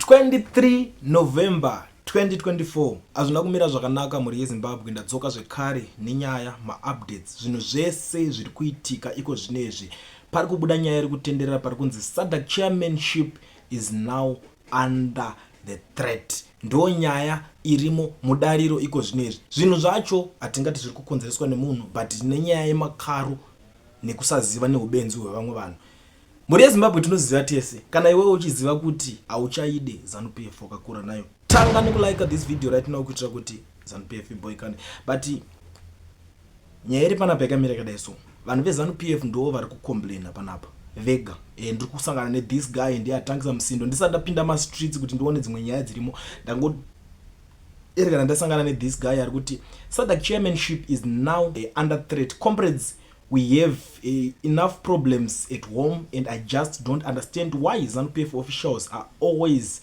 23 November 2024. Hazvina kumira zvakanaka, mhuri yeZimbabwe. Ndadzoka zvekare nenyaya, maupdates, zvinhu zvese zviri kuitika iko zvinezvi. Pari kubuda nyaya iri kutenderera, pari kunzi SADC chairmanship is now under the threat. Ndo nyaya irimo mudariro iko zvinezvi. Zvinhu zvacho hatingati zviri kukonzereswa nemunhu, but nenyaya yemakaro nekusaziva neubenzi hwevamwe vanhu. Mhuri yeZimbabwe, tinoziva tese, kana iwewe uchiziva kuti hauchaide ZANU PF wakakura nayo, tanga nekulike this video right now kuitira kuti ZANU PF iboikane. But nyaya iri panapa yakamira yakadai. So vanhu veZANU PF ndo vari kucomplaina panapa vega. Ndiri kusangana nethis guy, ndiye atangisa musindo. Ndisati ndapinda mastreets kuti ndione dzimwe nyaya dzirimo, ndango ere kana ndasangana nethis guy ari kuti SADC chairmanship is now under threat. Comrades, we have enough problems at home and I just don't understand why ZANU PF officials are always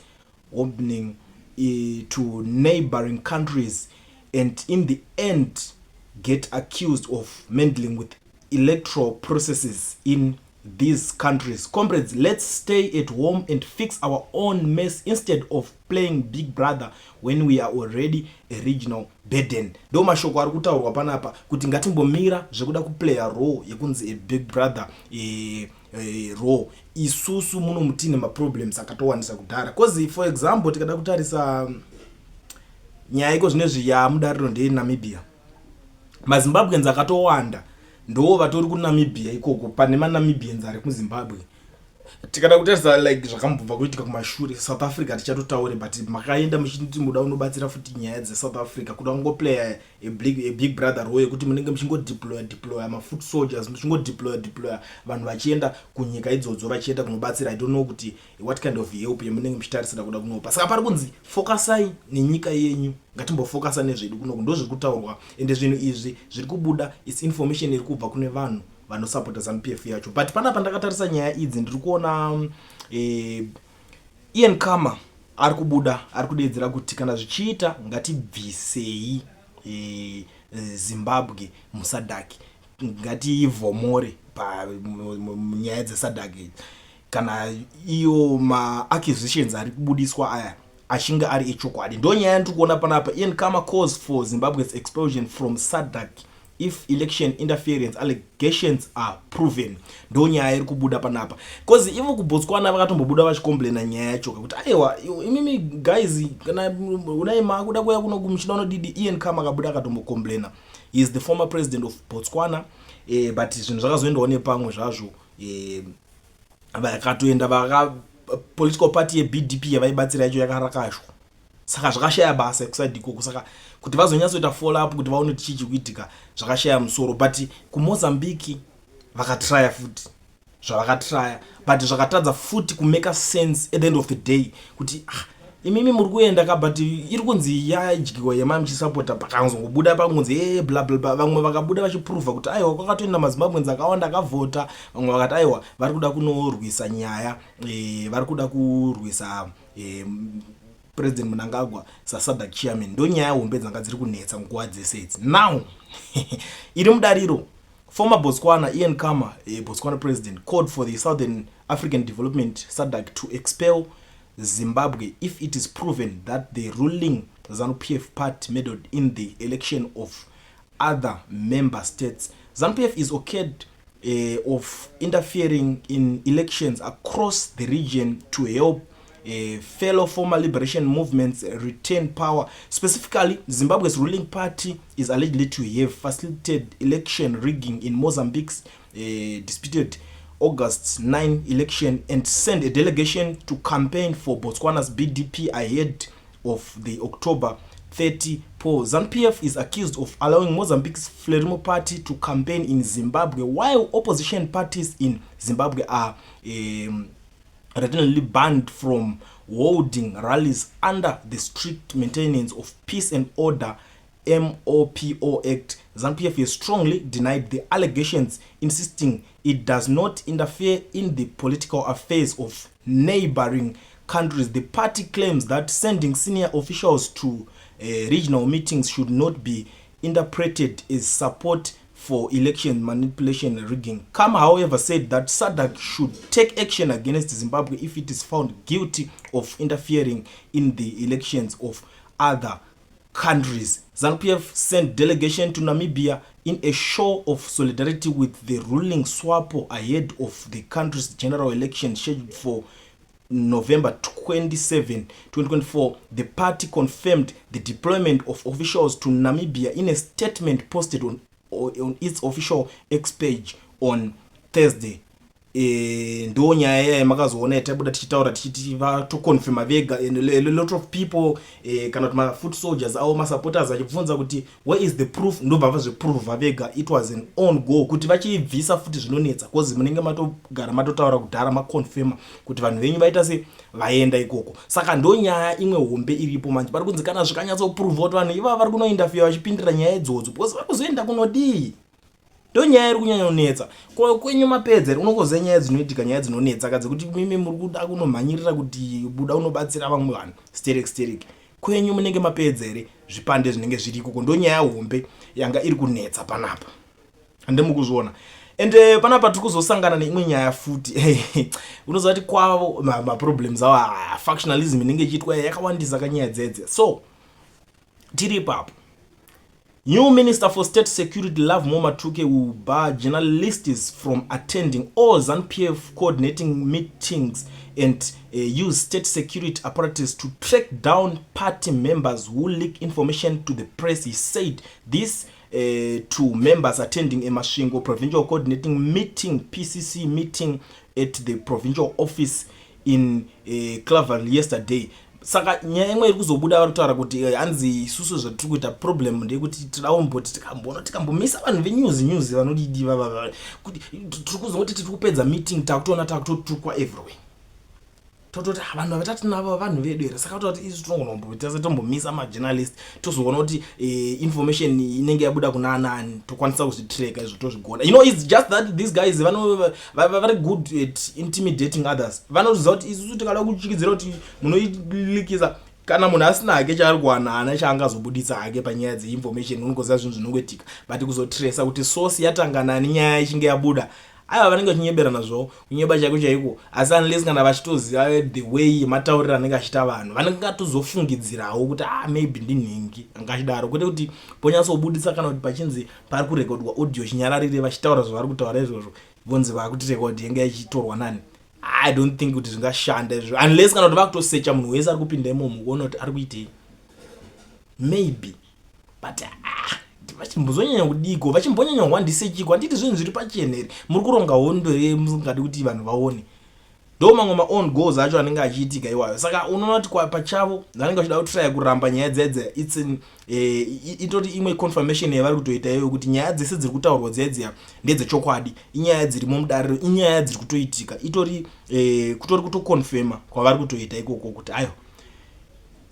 opening to neighboring countries and in the end get accused of meddling with electoral processes in these countries. Comrades, let's stay at home and fix our own mess instead of playing big brother when we are already a regional burden. Ndo mashoko ari kutaurwa panapa kuti ngatimbomira zvekuda kuplaya role yekunzi a big brother role. Isusu muno mutine maproblems akatowandisa kudhara, cause for example, tikada kutarisa nyaya iko zvinezvi yamudariro ndeyeNamibia. MaZimbabweans akatowanda ndo vatori kuNamibia ikoko, pane maNamibians ari kuZimbabwe. Tikada kutarisa like zvakambobva kuitika kumashure, South Africa tichatotaure, but makaenda muchiti muda unobatsira futi nyaya dzeSouth Africa, kuda kungoplaya a big brother role yekuti munenge muchingodeploya deploya mafoot soldiers, muchingodeploya deploya vanhu vachienda kunyika idzodzo, vachienda kunobatsira. I don't know kuti what kind of help yamunenge muchitarisira kuda kunopa. Saka pari kunzi focusai nenyika yenyu, ngatimbofocusa nezvedu kunoku. Ndo zviri kutaurwa, ende zvinhu izvi zviri kubuda is information iri kubva kune vanhu vanosapota ZANU PF yacho. But panapa ndakatarisa nyaya idzi, ndiri kuona Ian Khama ari kubuda, ari kudedzera kuti kana zvichiita ngatibvisei Zimbabwe muSADC, ngatiivhomore panyaya dzeSADC kana iyo maaccusations ari kubudiswa aya achinge ari echokwadi. Ndo nyaya yandiri kuona panapa. Ian Khama calls for Zimbabwe's expulsion from SADC if election interference allegations are proven. Ndo nyaya iri kubuda panapa, because ivo kuBotswana vakatombobuda vachicomplaina nyaya yacho kuti aiwa, imimi guys, kana unai makuda kuya kuno muchida unodidi. Ian Khama akabuda akatombocomplaina. He is the former president of Botswana, but zvinhu zvakazoendawo nepamwe zvazvo. Vakatoenda vaka political party yeBDP yavaibatsira yacho yakarakashwa, saka zvakashaya basa kuside ikoko. Saka kuti vazonyatsoita follow up kuti vaone kuti chii chikuitika, zvakashaya musoro. But kuMozambique vakatraya futi zvavakatraya, but zvakatadza futi kumake sense at the end of the day kuti ah, imimi muri kuenda ka, but iri kunzi yadyiwa yema muchisapota. Pakanzongobuda pangunzi e bla bla bla, vamwe vakabuda vachiprova kuti aiwa, kwakatoenda maZimbabweans akawanda akavhota. Vamwe vakati aiwa, vari kuda kunorwisa nyaya, vari kuda kurwisa President Mnangagwa saSADC chairman. Ndo nyaya hombe dzanga dziri kunetsa nguva dzese idzi. Now iri mudariro, former Botswana Ian Khama, Botswana president, called for the Southern African Development, SADC, to expel Zimbabwe if it is proven that the ruling ZANU PF party meddled in the election of other member states. ZANU PF is accused of interfering in elections across the region to help fellow former liberation movements retain power. Specifically, Zimbabwe's ruling party is allegedly to have facilitated election rigging in Mozambique's disputed August 9 election and send a delegation to campaign for Botswana's BDP ahead of the October 30 poll. ZANU-PF is accused of allowing Mozambique's Frelimo party to campaign in Zimbabwe while opposition parties in Zimbabwe are routinely banned from holding rallies under the strict Maintenance of Peace and Order, MOPO, Act. ZANU-PF has strongly denied the allegations, insisting it does not interfere in the political affairs of neighboring countries. The party claims that sending senior officials to regional meetings should not be interpreted as support for for election manipulation and rigging. Khama, however, said that SADC should take action against Zimbabwe if it is found guilty of interfering in the elections of other countries. ZANU-PF sent delegation to Namibia in a show of solidarity with the ruling SWAPO ahead of the country's general election scheduled for November 27, 2024. The party confirmed the deployment of officials to Namibia in a statement posted on its official X page on Thursday. Ndo nyaya iya yamakazoona yatabuda tichitaura tichiti vatoconfirma vega, and a lot of people, kana kuti mafoot soldiers avo, masupporters, achibvunza kuti where is the proof? Ndobva vazviprova vega. It was an own goal kuti vachiibvisa futi zvinonetsa, because munenge matogara matotaura kudhara, maconfirma kuti vanhu venyu vaita se vaenda ikoko. Saka ndo nyaya imwe hombe iripo manje. Pari kunzi kana zvikanyatsoprova kuti vanhu ivava vari kunointerfere vachipindira nyaya idzodzo, because vari kuzoenda kunodii? Ndo nyaya iri kunyanya kunetsa. Kwenyu mapedza here? Unongoziva nyaya dzinoitika, nyaya dzinonetsa ka dzekuti mimi muri kuda kunomhanyirira kuti buda unobatsira vamwe vanhu sterek sterek. Kwenyu munenge mapedza here zvipande zvinenge zviri ikoko? Ndo nyaya hombe yanga iri kunetsa panapa, handimukuzviona? And panapa tiri kuzosangana neimwe nyaya futi. Unoziva kuti kwavo maproblems avo, factionalism inenge ichiitwa yakawandisa kanyaya dzedze. So tiri ipapo. New Minister for State Security Lovemore Matuke will bar journalists from attending all ZANU-PF coordinating meetings and use state security apparatus to track down party members who leak information to the press. He said this to members attending a Masvingo Provincial Coordinating Meeting, PCC meeting, at the provincial office in Clover yesterday. Saka nyaya imwe iri kuzobuda, vari kutaura kuti hanzi isusu zvatiri kuita, problem ndeyekuti tida kumboti tikamboona, tikambomisa vanhu venews, news vanodidi vava, kuti tiri kuzongoti tiri kupedza meeting, takutoona takutotukwa everywhere. Tototi, "Ah, vanhu vatati navo vanhu vedu here?" Saka toti isu tinogona kumboita se tombomisa majournalist, tozoona kuti information inenge yabuda kuna anani, tokwanisa kuzvitracka izvo, tozvigona. It's just that these guys vari good at intimidating others. Vanoziva kuti isusu tikada kuchikidzira kuti munoilikisa, kana munhu asina hake chaari kuwana, haana chaangazobudisa hake panyaya dzeinformation. Unongoziva zvinhu zvinongoitika, but kuzotracea kuti source yatanga nani nyaya ichinge yabuda, aiwa, vanenge vachinyeberana zvavo, kunyeba chaiko chaiko. Asi unless kana vachitoziva the way yematauriro anenge achiita vanhu, vanenge vatozofungidzirawo kuti, ah, maybe ndinhingi angachidaro, kwete kuti ponyatsobudisa kana kuti pachinzi pari kurekodwa audio chinyararire vachitaura zvavari kutaura izvozvo, vonzi vakuti record yenge ichitorwa nani. I don't think kuti zvingashanda izvozvo, unless kana kuti vakutosecha munhu wese ari kupinda imomo kuona kuti ari kuitei, maybe. But ah, vachimbozonyanya kudiko, vachimbonyanya kuwandisechiko? Handiti zvinhu zviri pachena here? Muri kuronga hondo here musingadi kuti vanhu vaone? Ndo mamwe maown goals acho anenge achiitika iwayo. Saka unoona kuti pachavo vanenge vachida kutraya kuramba nyaya dzedze. Its itoti imwe confirmation yavari kutoita iyoyo kuti nyaya dzese dziri kutaurwa dziya ndedzechokwadi, inyaya dzirimo mudariro, inyaya dziri kutoitika. Itori kutori kutoconfirma kwavari kutoita ikoko kuti aiwa,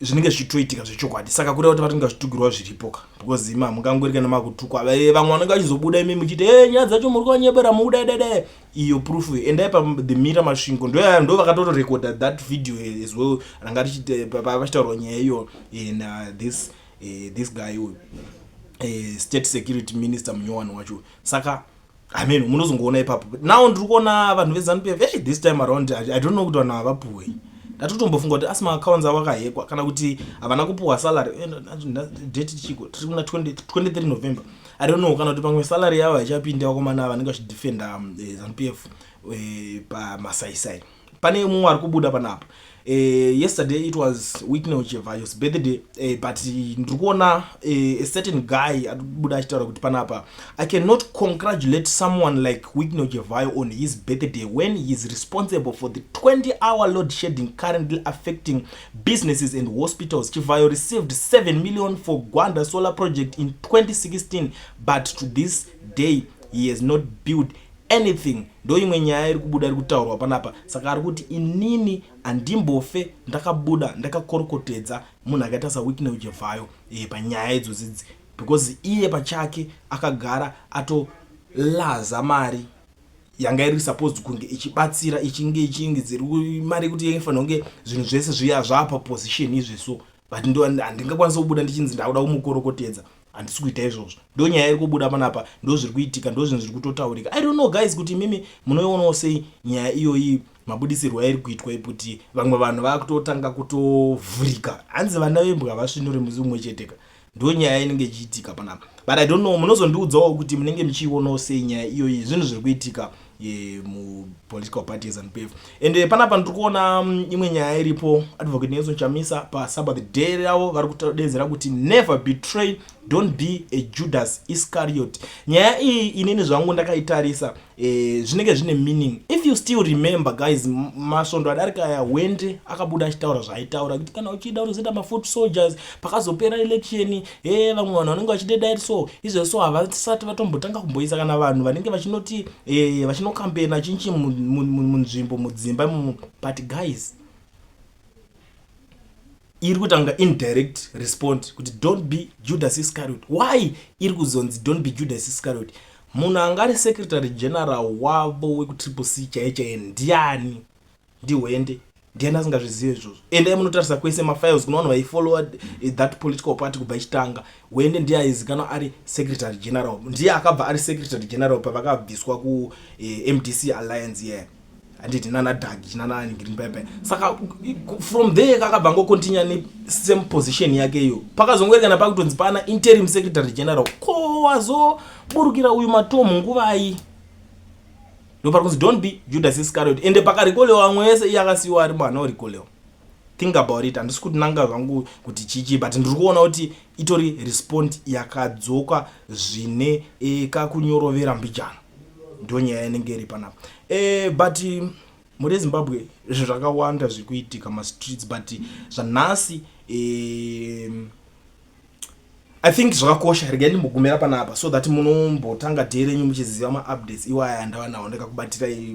zvinenge zvichitoitika zvechokwadi. Saka kureva kuti vatinge vachitukirwa zviripo ka, because ima mungangori kana makutukwa, vamwe vanenge vachizobuda, imi muchiti e nyaya dzacho muri kuvanyebera, muudadada. Iyo proof, endai pa The Mirror Masvingo, ndo vakatotorekodha that video as well ranga vachitaurwa nyaya iyo na this guy uyu, state security minister munyowani wacho. Saka amen, munozongoona ipapo. Now ndiri kuona vanhu veZANU PF, hey, this time around I don't know kuti vanhu havapuhwei. Ndatotombofunga kuti asi maaccounts avo akahackwa kana kuti havana kupuhwa salary. Date chiko? Tiri kuna 23 November. I don't know kana kuti pamwe salary yavo haichapindi, vakomana vanenge vachidefenda ZANU PF pamasaisai. Pane mumwe ari kubuda panapa. Yesterday it was Wicknell Chivayo's birthday, but ndiri kuona a certain guy ari kubuda achitaura kuti panapa, "I cannot congratulate someone like Wicknell Chivayo on his birthday when he is responsible for the 20 hour load shedding currently affecting businesses and hospitals. Chivayo received 7 million for Gwanda solar project in 2016, but to this day he has not built anything." Ndo imwe nyaya iri kubuda, iri kutaurwa panapa. Saka ari kuti, inini handimbofe ndakabuda ndakakorokotedza munhu akaita saWicknell Chivayo panyaya idzodzidzi, because iye pachake akagara atolaza mari yanga iri supposed kunge ichibatsira, ichinge ichinge dziri mari yekuti yaifanira kunge zvinhu zvese zviya zvapa position izvi. So but ndo handingakwanisi kubuda ndichinzi ndakuda kumukorokotedza. Handisi kuita izvozvo. Ndo nyaya iri kubuda panapa, ndo zviri kuitika, ndo zvinhu zviri kutotaurika. I don't know guys kuti imimi munoionawo sei nyaya iyoyi, mabudisirwo airi kuitwa, kuti vamwe vanhu vakutotanga kutovhurika. Hanzi vana vembwa vasvinure musi umwe cheteka. Ndo nyaya inenge ichiitika panapa, but I don't know, munozondiudzawo kuti munenge muchiionawo sei nyaya iyoyi, zvinhu zviri kuitika mupolitical party yeZANU PF. And panapa ndiri kuona imwe nyaya iripo. Advocate Nelson Chamisa paSabbath day ravo vari kutodedzera kuti "Never betray, don't be a Judas Iscariot." Nyaya iyi inini zvangu ndakaitarisa, zvinenge zvine meaning. If you still remember guys, masvondo adarika aya Wende akabuda achitaura zvaaitaura kuti kana uchida kuzoita mafoot soldiers pakazopera election, e vamwe vanhu vanenge vachidedai so izvo so havasati vatombotanga kumboisa kana vanhu vanenge vachinoti vachinokambena chinchi munzvimbo mudzimba imomo. But guys, iri kutanga indirect respond kuti "Don't be Judas Iscariot." Why iri kuzonzi "Don't be Judas Iscariot"? Munhu anga ari secretary general wavo wekuTriple C chaiye chaiye ndiani? NdiHwende. Ndiani asingazvizive izvozvo? Endai munotarisa kwese mafiles, kuna vanhu vaifollowa that political party kubva ichitanga. Hwende ndiye aizikanwa ari secretary general, ndiye akabva ari secretary general pavakabviswa kuMDC Alliance yeah, handiti nana Dagi nana Green pipe. Saka from there kakabva angocontinue nesame position yake iyo. Pakazongoerekana pakutonzi pana interim secretary general, ko wazoburukira uyu matomu nguvai? Ndopari kunzi "Don't be Judas Iscariot." Ende pakarikolewa vamwe vese, iye akasiyiwa ari mwana orikolewa. Think about it. Handisi kuti nanga zvangu kuti chichi, but ndiri kuona kuti itori respond yakadzoka zvine kakunyorovera mbijana. Ndo nyaya inenge iri panapa. But muri Zimbabwe zvakawanda zviri kuitika mastreets, but zvanhasi I think zvakakosha. Regai ndimbogumira panapa so that munombotanga day renyu muchiziva maupdates iwaya andava nawo ndakakubatirai.